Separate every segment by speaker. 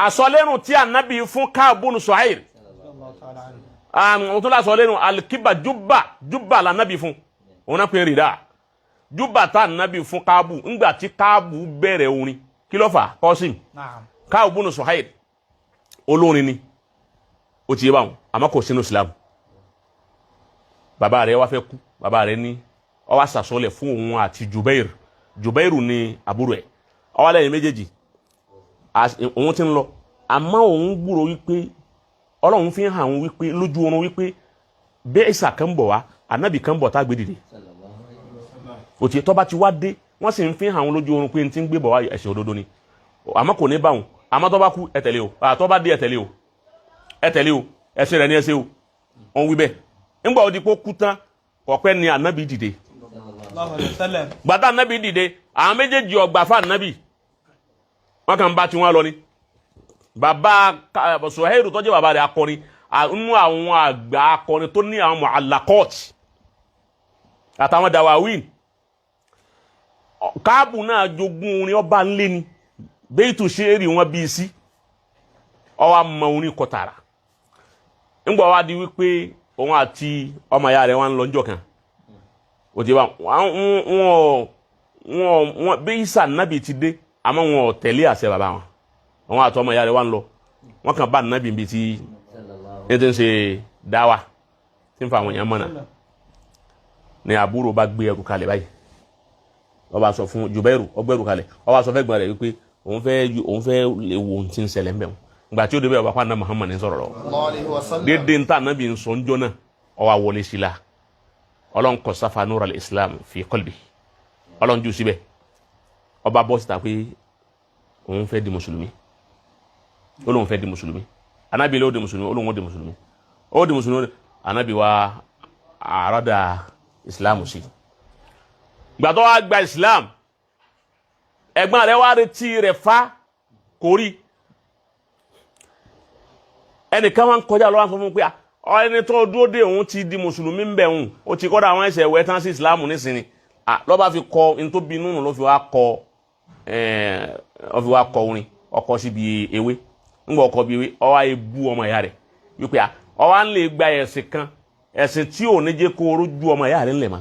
Speaker 1: Àsọlẹ́rùn tí ànábì fún Káàbù bunu Suhair, àwọn tó lásọlẹ́rùn alikiba júbà júbà lànábì fún òun náà pé rìdá júbà tá ànábì fún Káàbù ńgbà tí Káàbù bẹ̀rẹ̀ orin. Kí ló fà kọ́sìm? Káàbù bunu Suhair, olórin ni, ó ti yé báwọn, àmọ́ kò sínú Islam. Bàbá rẹ̀ wá fẹ́ kú, bàbá rẹ̀ ní ó wá sàsọlẹ̀ fún òun àti Jubair. Jubair ni àbúrò ẹ̀. Ó wá lẹ́yìn méjèèjì òun ti ń lọ, àmọ́ òun gbúrò wípé Ọlọ́run fi ń hàn òun wípé lójú oorun wípé bẹ́ẹ̀ ìsà kan bọ̀ wá, ànábì kan bọ̀ tá a gbé dìde. Òtí tọ́ba ti wá dé, wọ́n sì ń fi hàn òun lójú oorun pé n ti ń gbé bọ̀ wá, ẹ̀sìn òdodo ni, àmọ́ kò ní bá òun. Àmọ́ tọ́ba kú, ẹ tẹ̀lé o. Tọ́ba dé, ẹ tẹ̀lé o, ẹ tẹ̀lé o, ẹ̀sìn rẹ̀ ní ẹsẹ̀ o. Wọ́n wí bẹ́ẹ̀. Ńgbà ó di kó kú tán, kọ̀pẹ́ ni ànábì dìde. Gbàtà ànábì dìde, àwọn méjèèjì ọgbà fún ànábì, wọn kàn bá tiwọn lọ ni. Bàbá Suhairu tó jẹ́ bàbá rẹ̀, akọrin nínú àwọn àgbà akọrin tó ní àwọn mu'allaqat àtàwọn dawawin. Káàbù náà jogún orin, ọba ńlé ni bẹ́ẹ̀tù ṣéèrì wọn bíi sí ọwọ́ àmọ́ orin kọtàrà. Ńgbà wá di wípé òun àti ọmọ ìyá rẹ̀ wọn ń lọ ńjọ́ kan, ó ti bá wọn wọn wọn bí Isa nábì ti dé, àmọ́ wọn ò tẹ̀lé àṣẹ bàbá wọn. Àwọn àti ọmọ ìyá rẹ̀ wà ń lọ, wọn kàn bá nábì bíi ti ní ti ń ṣe dáwà tí ń fa àwọn èèyàn mọ̀nà ní. Àbúrò bá gbé ẹrù kalẹ̀ báyìí, wọ́n bá sọ fún Jubairu, ó gbé ẹrù kalẹ̀, wọ́n bá sọ fẹ́ gbọ́n rẹ̀ wípé òun fẹ́ lè wo ohun tí ń ṣẹlẹ̀ ńbẹ̀ wọn. Ìgbà tí ó débẹ̀, ọba pàdánù Muhammad ní sọ̀rọ̀ lọ́wọ́ dédé ń tà nábì ń sọ ńjọ́ náà, ó wá wọlé sí la. Ọlọ́run kọ sáfà nur al-Islam fi qalbi, Ọlọ́run jù síbẹ̀. Ọba bọ́ síta pé òun fẹ́ di mùsùlùmí. Ó lóun fẹ́ di mùsùlùmí. Anabi ló di mùsùlùmí, ó lóun ó di mùsùlùmí, ó di mùsùlùmí. Anabi wa àròdà Islam sí. Gbàtọ́ wa gba Islam, ẹ̀gbọ́n rẹ̀ wá retí rẹ̀ fa kò rí. Ẹnìkan wá ń kọjá lọ́wọ́, sọ fún un pé ẹni tó dúró dé, òun ti di mùsùlùmí ń bẹ̀ òun, ó ti kọ́dà àwọn ẹsẹ̀ wẹ̀ tán sí Islam nísìnyí. Lọ́ba fi kọ ní tó bínú nù, ló fi wá kọ ọ fi wá kọ orin ọkọ síbi ewé. Ńgbà ọkọ bí ewé, ọwọ́ ayé bú ọmọ ìyá rẹ̀ wípé ọwọ́ à ń lè gba ẹ̀sìn kan, ẹ̀sìn tí ò ní jẹ́ kó o rójú ọmọ ìyá rẹ̀ ńlẹ̀ mọ́,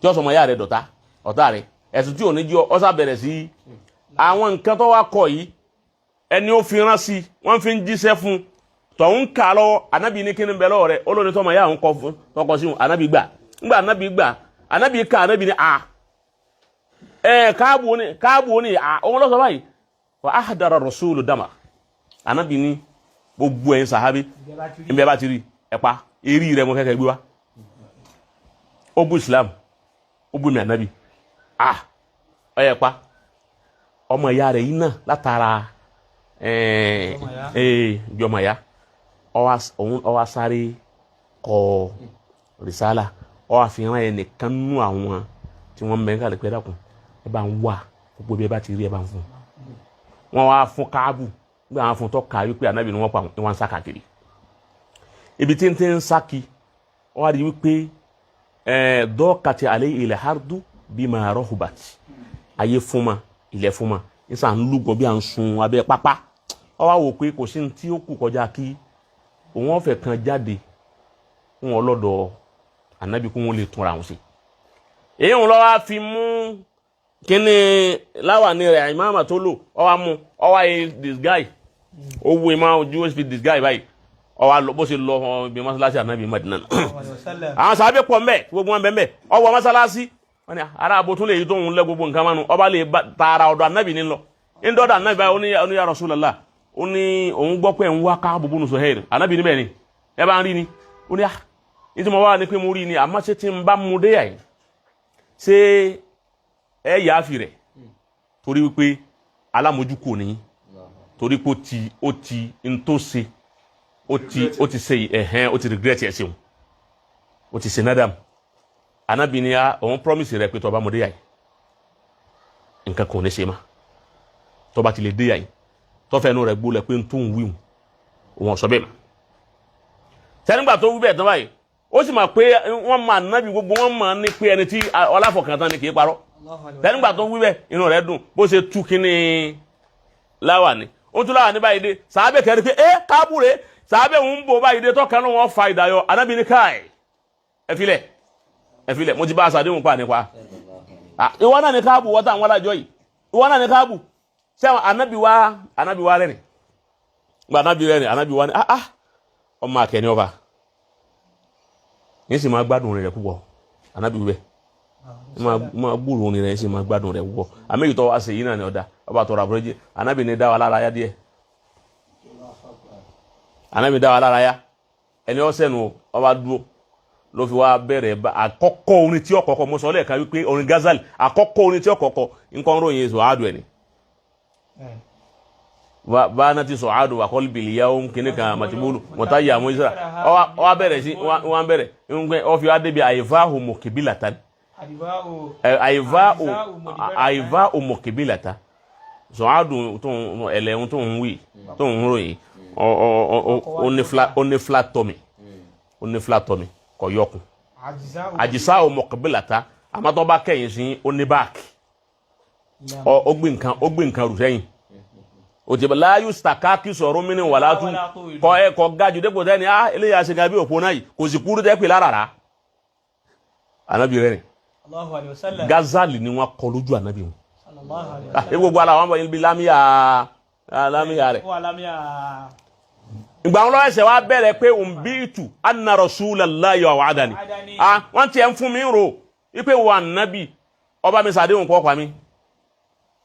Speaker 1: tí ó sọ ọmọ ìyá rẹ̀ dọ̀tá ọ̀tá rẹ̀, ẹ̀sìn tí ò ní jẹ́ ọ sá bẹ̀rẹ̀ sí àwọn nǹkan tó wá kọ yìí. Ẹni ó fi rán sí, wọ́n fi ń jíṣẹ́ fún tọ̀hún kà lọ́wọ́. Anabi ní kíni bẹ lọ́wọ́ rẹ̀? Olórí tọmọ ìyá àwọn kọ fún tọkọ sí wọn. Anabi gbà. Ńgbà anabi gbà, anabi ká, anabi ní a ẹ káàbù ní káàbù ní a òun lọ sọ báyìí. Wa ahdara rasulu dama. Anabi ní gbogbo ẹ̀yin sàhábí, níbi ẹ bá ti rí ẹ pa eré rẹ, mo fẹ́ kẹ́ gbé wa. Ó bú Islam, ó bú mi anabi, a ọ yẹ pa ọmọ ìyá rẹ̀ yìí náà látara jọmọ ìyá. Ó wá sáré kọ risala, ó wá fi hàn ẹnìkan nú àwọn tí wọ́n mẹ́rin kálí pé dákun, ẹ bá ń wá gbogbo bí ẹ bá ti rí, ẹ bá ń fún wọn. Wá fún Káàbù. Nígbà wọn fún tọ́ka wípé anabi ni wọ́n pa, wọn ń sá káàkiri. Ibi tí ń tí ń sá kí, wọ́n wá rí wípé dọ́kàtì alẹ́ ilẹ̀ hardu bima rahubat, ayé fún ma, ilẹ̀ fún ma, nísà ń lúgọ bí à ń sun abẹ́ pápá. Wọ́n wá wò pé kò sí ní tí ó kù kọjá kí òun ọ̀fẹ́ kan jáde fún wọn lọ́dọ̀ anabi kó wọn lè túnra wọn sí. Èyí ń lọ wá fi mú kíní láwàní rẹ̀, ìmáàmà tó lò, ọ wá mú, ọ wá yẹ disguise, ó wú ìmọ̀ ojú, ó sì fi disguise báyìí, ọ wá lọ bó ṣe lọ bí mọ́sálásí anabi Madina. Àwọn sábẹ́ pọ̀ mbẹ́, gbogbo wọn bẹ́ mbẹ́. Ọ wọ mọ́sálásí, wọn ni ara abo tún lè yí tó ń lẹ gbogbo nǹkan mánu. Ọba lè taara ọ̀dọ̀ anabi ní lọ ndọ́dọ̀ anabi báyìí. Ó ní ya Rasulullah, ó ní òun gbọ́ pé ń wá Káàbù bunu Suhair. Anabi níbẹ̀ ni ẹ bá ń rí ni. Ó ní ah, ní tí mo wá ní pé mo rí ni, àmọ́ ṣé tí n bá mú dé yà yìí, ṣé ẹ yà á fi rẹ̀? Torí wípé alámójúkò ní, torí pé ó ti ń tó ṣe, ó ti ṣe ẹ̀hẹ́n, ó ti regret ẹ̀ ṣeun, ó ti ṣe nadam. Anabi ni a òun promise rẹ pé tó bá mú dé yà yìí, nǹkan kò ní ṣe ma. Tó bá ti lè dé yà yìí, tọ́fẹ́ inú rẹ̀ gbólẹ̀ pé ń tó ń wíwùn, òun ọ̀sọ́ bẹ́ẹ̀ mọ́. Sẹ́nígbà tó wí bẹ́ẹ̀ tán báyìí, ó sì mọ̀ pé wọ́n máa nábì, gbogbo wọ́n máa ní pé ẹni tí ọláfọ̀kàntán ni, kì í parọ́. Sẹ́nígbà tó wí bẹ́ẹ̀, inú rẹ̀ dùn. Bó ṣe tú kínní láwàní, Ó tún láwà ní báyìí dé. Sàábẹ̀ kẹrin pé ẹ Káàbù rè, sàábẹ̀ ń bò báyìí dé tọ́ka náà, wọ́n fa ìdáyọ. Anabi ní káì, ẹ filẹ̀, ẹ filẹ̀, mo ti bá a sàdéhùn pa nípa. Ìwọ náà ní Káàbù, wọ́n tàn wọ́n lájọ yìí, ìwọ náà ní Káàbù sẹ́wọ̀n. Anabi wa rẹ́rìn gba, anabi rẹ́rìn. Anabi wa ni, ah ah, ọmọ akẹ́ni ọba yín sì máa gbádùn rẹ̀ púpọ̀. Anabi wíwẹ́ máa gbúrò orin rẹ̀, yín sì máa gbádùn rẹ̀ púpọ̀. Àmì ìtọ́ wa ṣe yìí náà ni ọ̀dà ọba tọrọ àforíjì. Anabi ní dá wa lára yá díẹ̀. Anabi dá wa lára yá. Ẹni ọ̀sẹ̀ nu ọba dúró ló fi wá bẹ̀rẹ̀ bá àkọ́kọ́ orin tí ọkọ̀ọ̀kọ̀ mo sọ lẹ́ẹ̀kan wípé orin Ghazali, àkọ́kọ́ orin tí ọkọ̀ọ̀kọ̀ nǹkan ròyìn sọ̀hádù ẹ̀ ni báná ti sọ̀hádù wà kọ́lù bìlì yá ohun kìíní kan màtìbúlù mọ̀táyà mọ́ísà. Ọ bẹ̀rẹ̀ sí wọ́n bẹ̀rẹ̀ nǹkan ọ fi wá débi àyífáhù mọ̀kìbílàtà, àyífáhù mọ̀kìbílàtà. Sọ̀hádù tó ẹlẹ́hun tó ń wí tó ń ròyìn, ó ní flat tummy, ó ní flat tummy, kò yọkùn. Àjísà ò mọ̀kìbílàtà, àmọ́ tó bá kẹ́yìn sí, ó ní back, ó gbé nǹkan, ó gbé nǹkan rù sẹ́yìn. Òtí láyù sàkáàkì sọ̀rọ̀ mí ní wàlá tú kọ ẹ kọ gájú dépò tẹ́ni á eléyà ṣe gan bí òpó náà yìí, kò sì kúrú tẹ́ pè lára. Anabi rẹ ni Gazali ni wọn kọ lójú anabi wọn. Ẹ gbogbo ara wọn bọ ibi lámìyà lámìyà rẹ. Ìgbà wọn lọ́wọ́ ẹsẹ̀ wa bẹ̀rẹ̀ pé umbitu anna rasulallahi wa wa'adani. Ah, wọ́n tiẹ̀ ń fún mi rò wípé wà nábì ọba mi sàdéhùn kọ́ pa mi.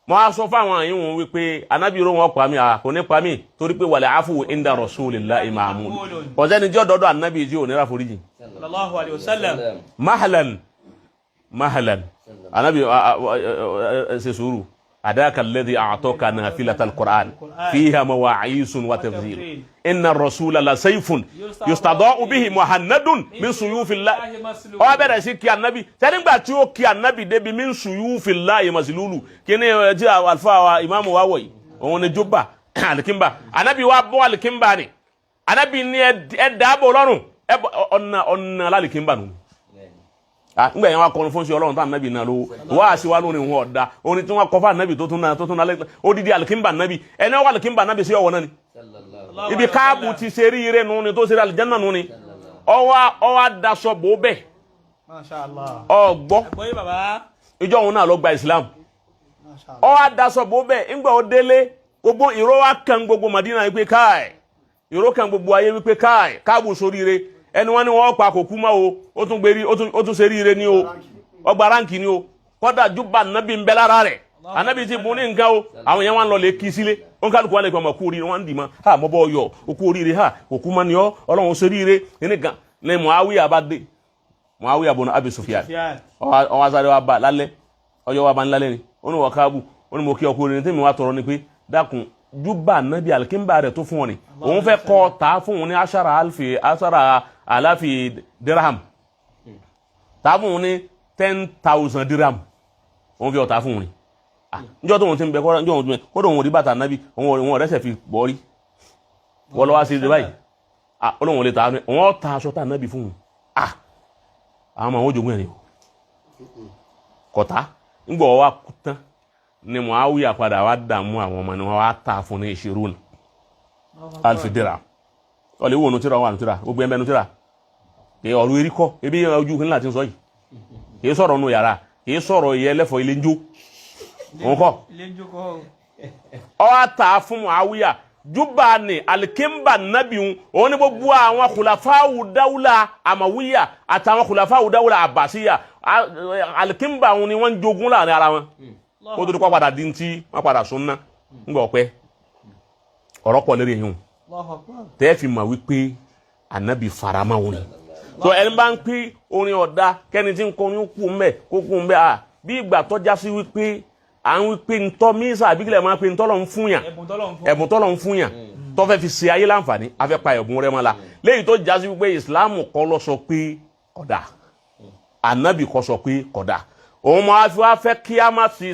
Speaker 1: Mo á sọ fáwọn àyìn wọn wípé anabi ro wọn pa mi. À kò ní pa mi, torí pé wal afu inda rasulillahi ma'mul. Kọ̀sẹ́ni jọ́ dọ́dọ̀ anabi tí ò ní ráforíjì.
Speaker 2: Sallallahu alayhi wa sallam.
Speaker 1: Mahlan mahlan, anabi ṣe sùúrù. Adaka alladhi a'taka nafilata alquran fiha mawa'isun wa tafzil inna rasula la sayfun yustada'u bihi muhannadun min suyufillah. Ó wá bẹ̀rẹ̀ sí kí anabi sẹ́nígbà tí ó kí anabi débi min suyufillahi maslulu. Kí ni ẹ tí alfa wa ìmáàmù wa wọ̀ yìí, òun ni jubba alikimba. Anabi wa bọ́ alikimba ni anabi ni ẹ dáàbò lọ́rùn ẹ bọ ọ̀nà ọ̀nà alikimba nù. Ah, ngbà yẹn wá kọrin fún sí Ọlọ́run tó anabi náà lówó wá sí wa lórí wọn ọ̀dà orin tí wọ́n kọ fún anabi tó tún náà tó tún náà lẹ́gbẹ̀ẹ́ odidi alikimba anabi ẹni wọ́n alikimba anabi sí ọwọ́ náà ni ibi Káàbù ti ṣe rí ire nù ni tó ṣe rí alijanna nù ni ọwọ́ ọwọ́ daṣọ bò bẹ́ẹ̀.
Speaker 2: Masha Allah.
Speaker 1: Ọgbọ́.
Speaker 2: Àgbọ́yé bàbá.
Speaker 1: Ìjọ òun náà lọ gba Islam.
Speaker 2: Masha Allah.
Speaker 1: Ọwọ́ daṣọ bò bẹ́ẹ̀. Ńgbà ó délé, gbogbo ìró wa kan gbogbo Madina wípé káì, ìró kan gbogbo ayé wípé káì, Káàbù sóríire. Ẹni wọn ni wọn pa kò kú mọ́ o, ó tún gbérí, ó tún ṣe ríire ní o, ọgbà ránkì ní o. Kọ́dà júbà nàbí ń bẹ lára rẹ̀, anabi ti bùn ní nǹkan o. Àwọn yẹn wọn lọ lè kí sílé, wọn kálukú wọn lè kọ́ ọmọ kú oríire, wọn dì mọ́ ha mọ́ bọ́ yọ o kú oríire ha òkú mọ́ ni ọ Ọlọ́run ṣe ríire ní gan ní. Muawiya bá dé, Muawiya bọ̀nà Abi Sufyan, ọwọ́ asáré wa bá lálẹ́ ọjọ́ wa bá ń lálẹ́ ni. Ó ní wọ́n Káàbù, ó ní mo kí ọkọ oríire. Tí mi wá tọrọ ni pé dákun, júbà nàbí alikimba rẹ̀ tó fún ọ ni òun fẹ́ kọ́ ta fún òun ní ashara alfi ashara alafi dirham, ta fún òun ní 10,000 dirham, òun fi ọ̀tá fún òun ni. Ah, njọ́ tó òun ti ń bẹ kọ́, njọ́ òun ti ń bẹ kó òun rí bàtà nàbí òun òun ọ̀rẹ́sẹ̀ fi bọ́ rí wọ́n lọ́wọ́ sí báyìí. Ah, ó lóun lè ta òun ọ̀ ta aṣọ tá nàbí fún òun. Ah, àwọn ọmọ àwọn ojogún ẹ̀ ni o kọ̀tá. Ńgbọ̀ wa kú tán ni Muawiya padà wá dààmú àwọn ọmọ ni wọ́n wá ta fún ní ìṣirò alfi dirham. Ọ̀lẹ́ wo nutira wà nutira gbogbo ẹ̀mbẹ́ nutira kì í ọ̀rọ̀ erí kọ́ ebi ojú kí n láti sọ yìí. Kì í sọ̀rọ̀ nù yàrá, kì í sọ̀rọ̀ ìyẹn ẹlẹ́fọ̀ ilé ń jó òun kọ́.
Speaker 2: Ilé ń jókòó.
Speaker 1: Ó wá ta fún Muawiya juba ni alikimba nabi òun ní gbogbo àwọn khulafawu dawla amawiya àtàwọn khulafawu dawla abasiya, alikimba òun ni wọ́n ń jogún láàrin ara wọn kó tó di kó padà di ntí wọ́n padà sunna ńgbà ọ̀pẹ ọ̀rọ̀ pọ̀ lérí yìí
Speaker 2: Allahu Akbar.
Speaker 1: tẹ́ fi mọ̀ wípé anabi farama wọn ni. So ẹni bá ń pín orin ọ̀dà kẹ́ni tí ń kọrin kú mbẹ́ kó kú mbẹ́ à bí ìgbà tọ́já sí wípé à ń wípé ntọ́ mísà àbíkílẹ̀ máa pe ntọ́ lọ́n fún yàn.
Speaker 2: Ẹ̀bùn tọ́lọ̀ ń fún.
Speaker 1: Ẹ̀bùn tọ́lọ̀ ń fún yàn tó fẹ́ fi ṣe ayé láǹfààní, afẹ́ pa ẹ̀bùn rẹ̀ mọ́ la léyìí tó jásí wípé ìsìláàmù kọ́ lọ sọ pé kódà, anabi kọ́ sọ pé kódà òun máa fi wá fẹ́ kí a má ti